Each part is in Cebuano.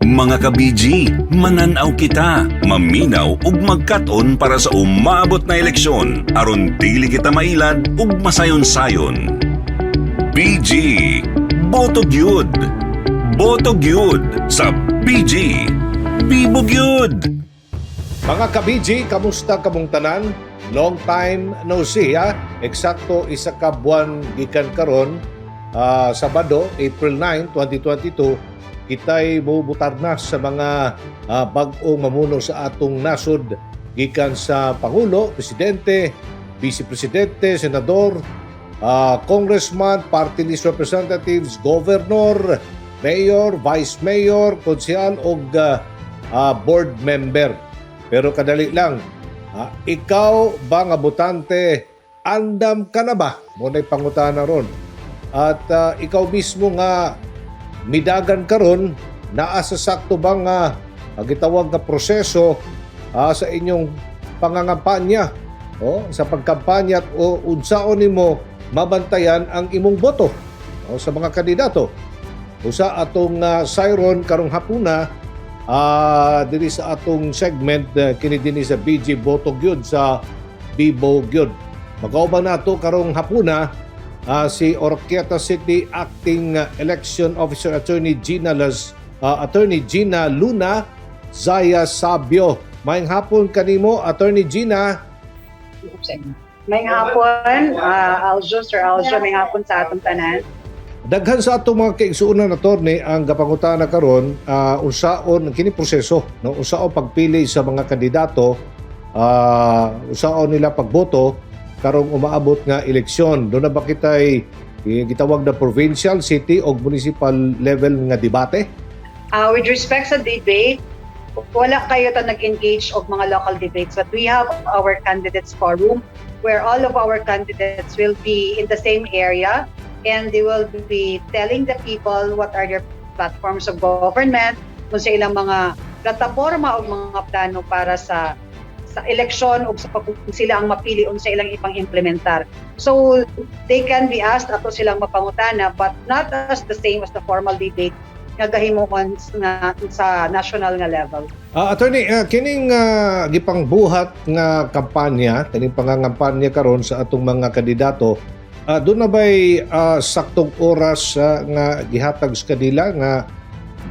Mga ka-BG, mananaw kita, maminaw ug magkat-on para sa umaabot na eleksyon aron dili kita mailad ug masayon-sayon. BG, boto gyud. Boto gyud sa BG. Bibo gyud. Mga ka-BG, kamusta kamong tanan? Long time no see, ha? Eksakto isa ka buwan gikan karon, Sabado, April 9, 2022, kita'y mubutar na sa mga bag-ong mamuno sa atong nasod gikan sa Pangulo, Presidente, Vice Presidente, Senador, Congressman, Party List Representatives, Governor, Mayor, Vice Mayor, Konsehal o board member. Pero kadali lang, ikaw ba nga botante, andam ka na ba? Mao na'y pangutana ron. At ikaw mismo nga midagan karon, naa sa sakto ba nga gitawag nga proseso sa inyong pangangampanya o sa pagkampanya at o unsaon nimo mabantayan ang imong boto o sa mga kandidato? Usa atong sayron karong hapuna diri sa atong segment kini dinhi sa BG Boto gyud sa Bibo gyud. Magauban nato karong hapuna si Oroquieta City Acting Election Officer Attorney Gina Luna Zaya Sabio. Maayong hapon kanimo, Attorney Gina. Maayong hapon, Aljo, Sir Aljo, maayong hapon sa atong tanan. Daghan sa atong mga kaigsuonan, attorney, ang gapangutana karon unsaon kini proseso, no, unsaon pagpili sa mga kandidato, unsaon nila pagboto karong umaabot nga eleksyon. Duna ba kitay gitawag na provincial, city o municipal level nga debate? With respect sa debate, wala kaayo ta nag-engage og mga local debates, but we have our candidates forum where all of our candidates will be in the same area and they will be telling the people what are their platforms of government, kung sa ilang mga plataforma o mga plano para sa eleksyon o sa pag kung sila ang mapili, unsa ilang ipang-implementar. So they can be asked, ato silang mapangutana, but not as the same as the formal debate nga gahimuon nga sa national nga level. Attorney, kining gipangbuhat nga kampanya, kining pangangampanya karon sa atong mga kandidato, duna ba'y saktong oras nga gihatag sa kanila nga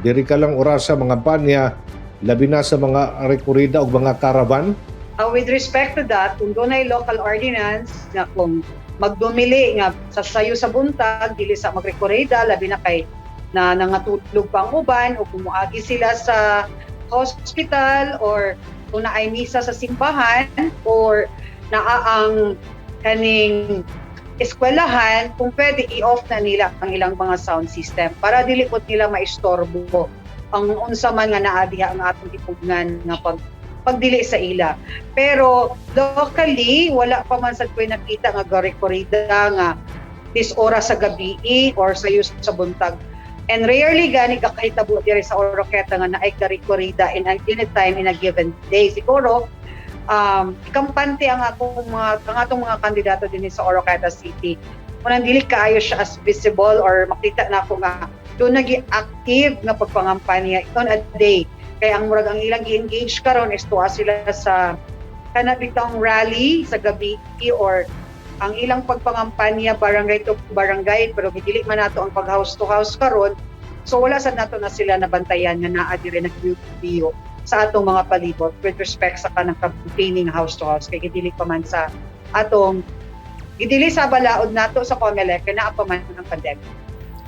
diri ka lang oras sa mga kampanya, labi na sa mga rekorida o mga caravan? With respect to that, kung dunay local ordinance nga kung magdumili nga sa sayo sa buntag, dili sa magrekorida, labi na kay na nangatulog pa ang uban o kung moagi sila sa hospital or kung naay misa sa simbahan or naa ang kaning eskwelahan, kung pwede i-off na nila ang ilang mga sound system para dili pud nila maistorbo ang unsa man nga naa diha ang atong gipugnan nga pagdili sa ila. Pero locally, wala pa man sad ko'y nakita nga garekorida nga this oras sa gabi or sayo sa buntag. And rarely gani kakahitabo diri sa Oroquieta nga naay garekorida in a any time in a given day. Siguro kampante ang atong mga kandidato dinhi sa Oroquieta City. Kung dili kaayo siya as visible or makita na ako nga duna nagi active nga pagpangampanya on a day. Kaya ang murag ang ilang gi-engage karon is tuwa sila sa kana bitawng rally sa gabi or ang ilang pagpangampanya barangay to barangay, pero gidili man nato ang pag house to house karon, so wala sad nato na sila nabantayan nga naa diri nagbiyo sa atong mga palibot with respect sa kanang campaigning house to house, kay gidili pa man sa atong gidili sa balaod nato sa COMELEC kay naa pa man ang pandemic.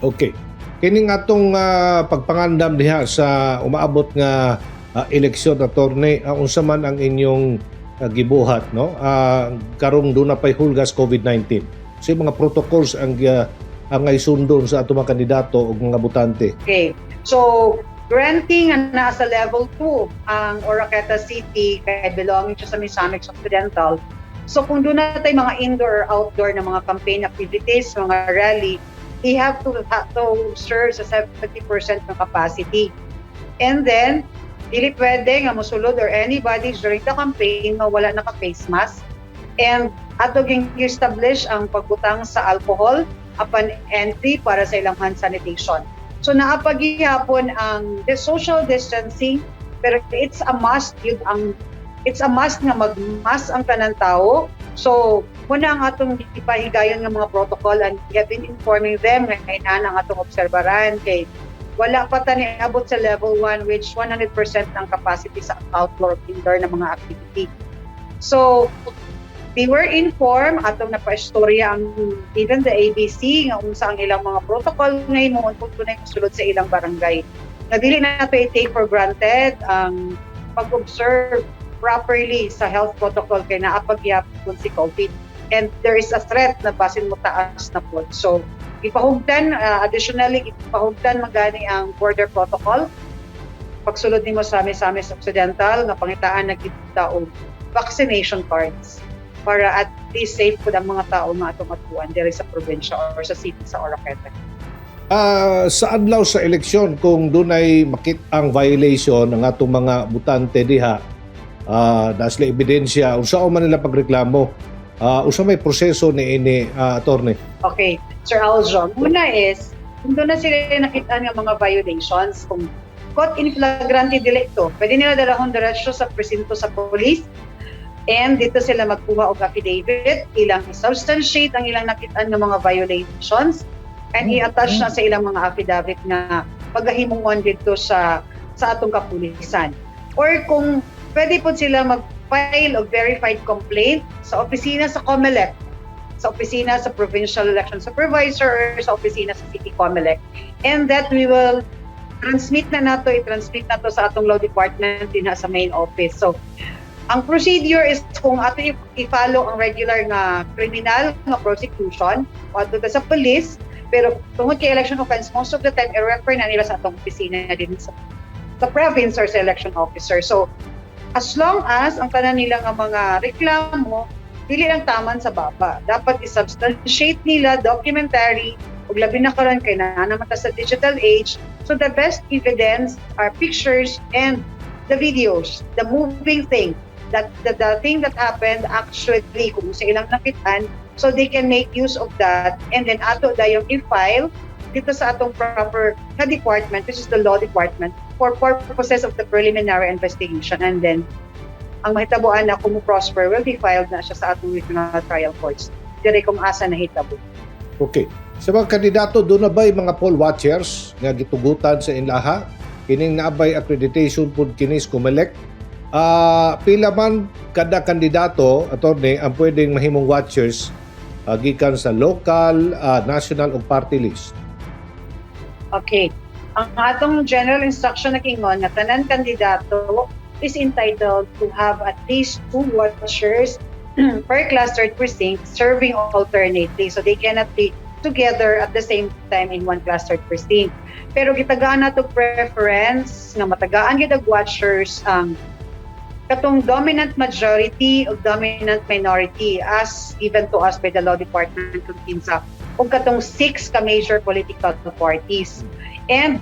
Okay. Kining atong pagpangandam diha sa umaabot nga eleksyon, attorney, unsa man ang inyong gibuhat, no? Karong duna pay hulgas COVID-19. So yung mga protocols ang ay sundon sa atong mga kandidato ug mga botante. Okay. So, granting nga nasa level 2 ang Oroquieta City kay belonging siya sa Misamis Occidental. So, kung duna tay mga indoor or outdoor na mga campaign activities, mga rally, they have to serve sa 70% ng capacity. And then, dili pwede nga mosulod or anybody during the campaign nga wala naka-face mask. And ato ging establish ang pagbutang sa alcohol upon entry para sa ilang hand sanitation. So So naa pa gihapon ang the social distancing, pero it's a must yun ang it's a must nga mag-mask ang tanan tao. So muna ang atong ipahigayon nga mga protocol, and we have been informing them nga inana ang atong obserbaran kay wala pa ta niabot sa level 1, which 100% ang capacity sa outdoor, indoor na mga activity. So they were informed, atong napaistorya ang even the ABC nga unsa ang ilang mga protocol ngayon mo kung tunay sulod sa ilang barangay. Na dili na nato i-take for granted ang pag-observe properly sa health protocol kay naa pa gihapon si COVID and there is a threat na basin mo taas na pod. So ipahugtan, additionally ipahugtan magani ang border protocol. Pagsulod nimo sa Misamis Occidental nga pangitaan na kita og vaccination cards para at least safe pud ang mga tao nga atong atuan diri sa probinsya or sa city sa Oroquieta. Sa adlaw sa eleksyon, kung dunay makit-ang violation ang atong mga butante diha, naa sila ebidensya, unsa man nila pagreklamo? Unsa may proseso ni ini, attorney? Okay, Sir Aljon. Una is, kung doon na sila nakita nga mga violations, kung caught in flagrante delicto, pwede nila dalahon diretso sa presinto sa police and dito sila magkuha og affidavit, ilang i-substantiate ang ilang nakitaan nga mga violations and i-attach na sa ilang mga affidavit nga pagahimuon dito sa atong kapulisan. Or kung pwede po sila mag-file og verified complaint sa opisina sa COMELEC, sa opisina sa Provincial Election Supervisor or sa opisina sa City COMELEC. And that we will transmit na nato, i-transmit na to sa atong law department din sa main office. So, ang procedure is kung ato i-follow ang regular nga criminal nga prosecution, o ato ta sa police, pero tungod kay election offense, most of the time, i-refer na nila sa atong opisina din sa province or sa election officer. So, as long as ang tanan nila nga mga reklamo, dili lang taman sa baba. Dapat i-substantiate nila, documentary, ug labi na karon kay naa naman ta sa digital age. So the best evidence are pictures and the videos, the moving thing, that the thing that happened actually kung sa ilang nakitaan, so they can make use of that and then ato dayong i-file dito sa atong proper na department, which is the law department, for purposes of the preliminary investigation, and then ang mahitabuan na kung mo prosper will be filed na siya sa atong regional trial courts dire kung asa nahitabo. Okay. Sa mga kandidato, doon na ba'y mga poll watchers nga gitugutan sa inlaha? Kining naa bay accreditation pud kini sa COMELEC? Pila man kada kandidato, attorney, ang pwedeng mahimong watchers gikan sa local, national ug party list? Okay. Ang atong general instruction na kingon nga tanan kandidato is entitled to have at least two watchers per clustered precinct serving alternately. So they cannot be together at the same time in one clustered precinct. Pero gitagaan nato preference nga matagaan gyud og watchers ang katong dominant majority o dominant minority as given to us by the law department kung kinsa o katong six ka major political parties. And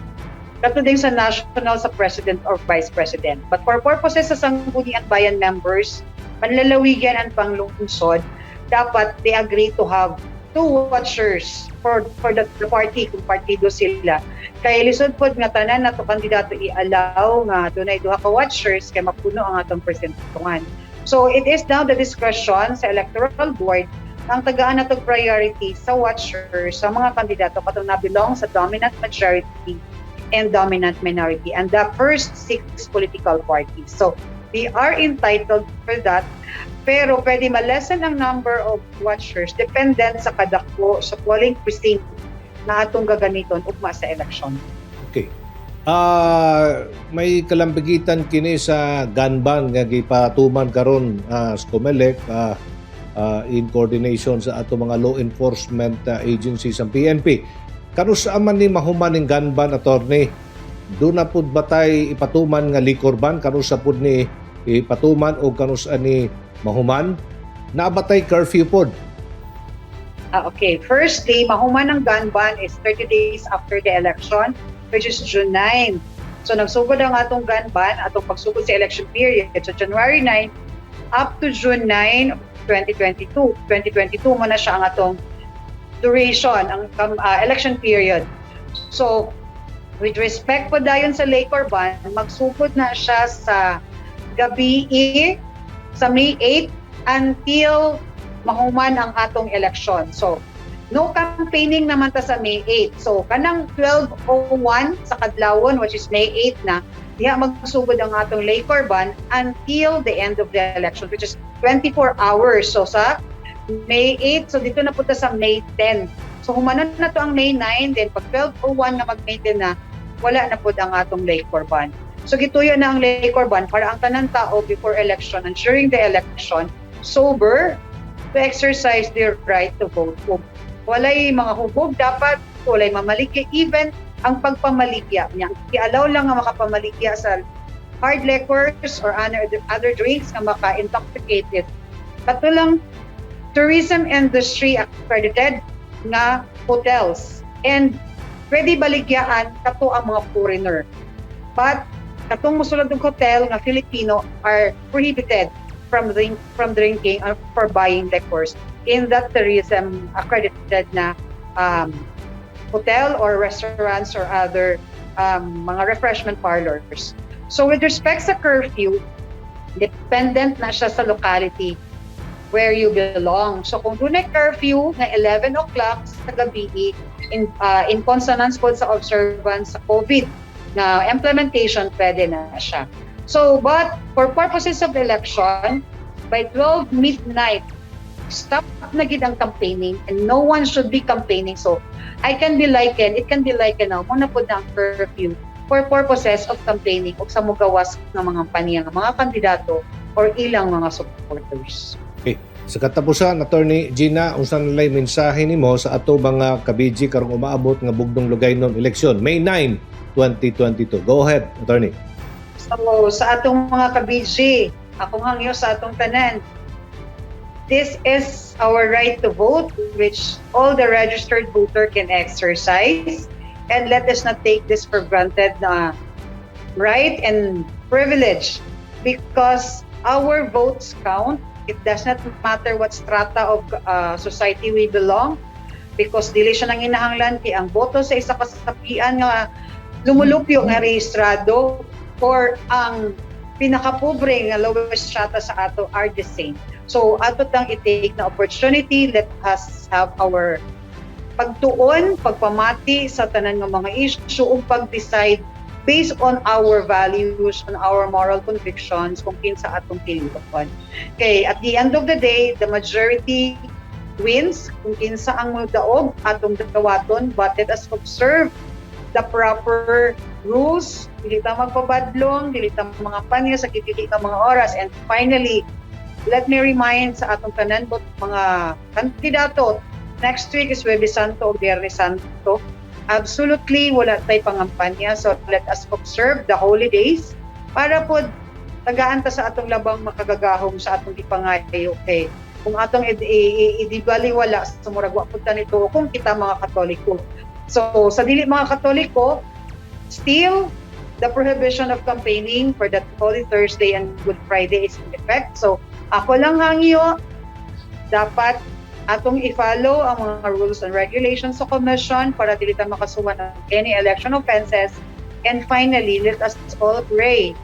kato din sa national, sa president or vice president. But for purposes sa Sangguniang Bayan members, panlalawigan and panglungsod, dapat they agree to have two watchers for the party kung partido sila. Kay lisod pod nga tanan nato kandidato i-allow nga dunay duha ka watchers kay mapuno ang atong presentungan. So it is now the discretion sa electoral board ang tagaan nato priority sa watchers sa mga kandidato katong na-belong sa dominant majority and dominant minority and the first six political parties. So they are entitled for that, pero pwede ma-lessen ang number of watchers dependent sa kadako sa polling precinct na atong gagamiton ugma sa election. Okay. May kalambigitan kini sa gun ban nga gipatuman karon sa COMELEC in coordination sa ato mga law enforcement agencies, ang PNP. Kanus-a man ni mahuman ning gun ban, attorney? Doon na pud ba tay ipatuman nga liquor ban? Kanus-a pud ni ipatuman o kanus-a ni mahuman? Naa ba tay curfew pod? Okay. Firstly, mahuman ang gun ban is 30 days after the election, which is June 9. So nagsugod ang atong gun ban, atong pagsugod sa election period. So January 9 up to June 9, 2022. 2022 mo na siya ang atong duration, ang election period. So, With respect po dayon sa liquor ban, magsugod na siya sa gabi sa May 8 until mahuman ang atong eleksyon. So, no campaigning naman ta sa May 8. So, kanang 12:01 sa kadlawon, which is May 8 na, diha magsugod ang atong liquor ban until the end of the election, which is 24 hours. So, sa May 8, so dito na po ta sa May 10. So, humanon na to ang May 9, then pag 12:01 na mag May 10 na, wala na po ang atong liquor ban. So, gituyo na ang liquor ban para ang tanan tao before election and during the election, sober to exercise their right to vote. Kung walay mga hubog, dapat walay mamaligya, even ang pagpamaligya niya. I-allow lang nga makapamaligya sa hard liquors or other drinks nga maka-intoxicated. Kato lang tourism industry accredited nga hotels. And pwede baligyaan kato ang mga foreigner. But katong musulod og hotel nga Filipino are prohibited from drinking or for buying liquors in that tourism accredited na hotel or restaurants or other mga refreshment parlors. So with respect sa curfew, dependent na siya sa locality where you belong. So kung dunay curfew nga 11 o'clock sa gabi in consonance po sa observance sa COVID na implementation, pwede na siya. So but for purposes of election, by 12 midnight, stop na gid ang campaigning and no one should be campaigning. So I can be likened, it can be likened now, mao na pod na ang curfew for purposes of campaigning o sa mugawas ng mga paniya nga mga kandidato or ilang mga supporters. Sa katapusan, Attorney Gina, unsa na lay mensahe nimo sa ato mga ka-BG karong umaabot nga bugdong lugaynon eleksyon, May 9, 2022? Go ahead, Attorney. So, sa atong mga ka-BG, akong hangyo sa atong tanan, this is our right to vote, which all the registered voter can exercise. And let us not take this for granted na right and privilege because our votes count. It does not matter what strata of society we belong because dili siya nanginahanglan kay ang boto sa isa ka sapian nga lumulupyo nga rehistrado or ang pinakapobre nga lowest strata sa ato are the same. So ato tang i-take na opportunity, let us have our pagtuon, pagpamati sa tanan nga mga issue ug pag-decide based on our values, on our moral convictions kung kinsa atong pilion. Okay, at the end of the day, the majority wins. Kung kinsa ang modaog, atong dawaton, but let us observe the proper rules. Dili ta magpabadlong, dili ta mangampanya sa pipili ka mga oras. And finally, let me remind sa atong tanan bot mga kandidato, next week is Huwebes Santo o Biyernes Santo. Absolutely, wala tay pangampanya. So let us observe the holy days para po tagaan ta sa atong labang makagagahom sa atong gipangayo. Okay. Kung atong idibaliwala sa murag wa pud ta nito kung kita mga Katoliko. So sa dili mga Katoliko, still the prohibition of campaigning for that Holy Thursday and Good Friday is in effect. So ako lang hangyo, dapat atong i-follow ang mga rules and regulations sa commission para dili ta makasuhan ng any election offenses. And finally, let us all pray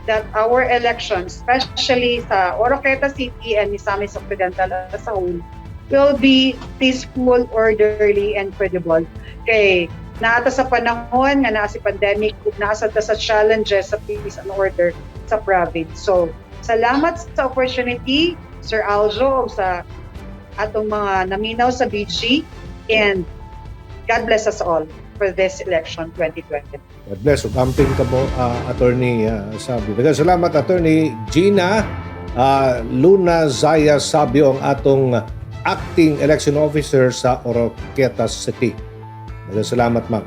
that our elections, especially sa Oroquieta City and Misamis Occidental as a whole, will be peaceful, orderly, and credible. Kay naa ta sa panahon nga naa si pandemic ug naa sa ta sa challenges sa peace and order sa province. So, salamat sa opportunity, Sir Aljo, ug sa atong mga naminaw sa BG, and God bless us all for this election 2020. God bless. Ug amping kamo, Attorney Sabio. Daghang salamat, Attorney Gina Luna Zaya Sabio, ang atong acting election officer sa Oroquieta City. Daghang salamat, ma'am.